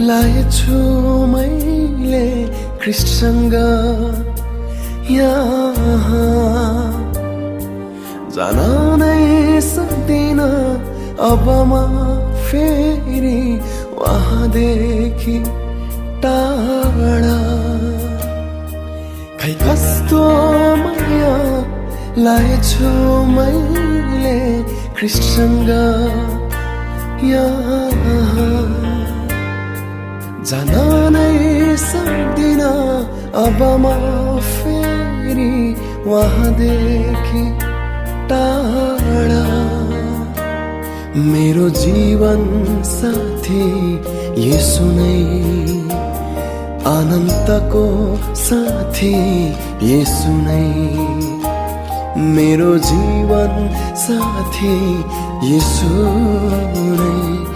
लाएछु मैले ख्रिस्टसँग यहाँ जान नै सक्दिन अब म फेरि वहाँदेखि टाढा। खै कस्तो माया लाएछु मैले ख्रिस्टसँग यहाँ जान नै सक्दिन अब म फेरि वहाँदेखि टाढा। मेरो जीवन साथी येशू नै, अनन्तको साथी येशू नै, मेरो जीवन साथी येशू नै।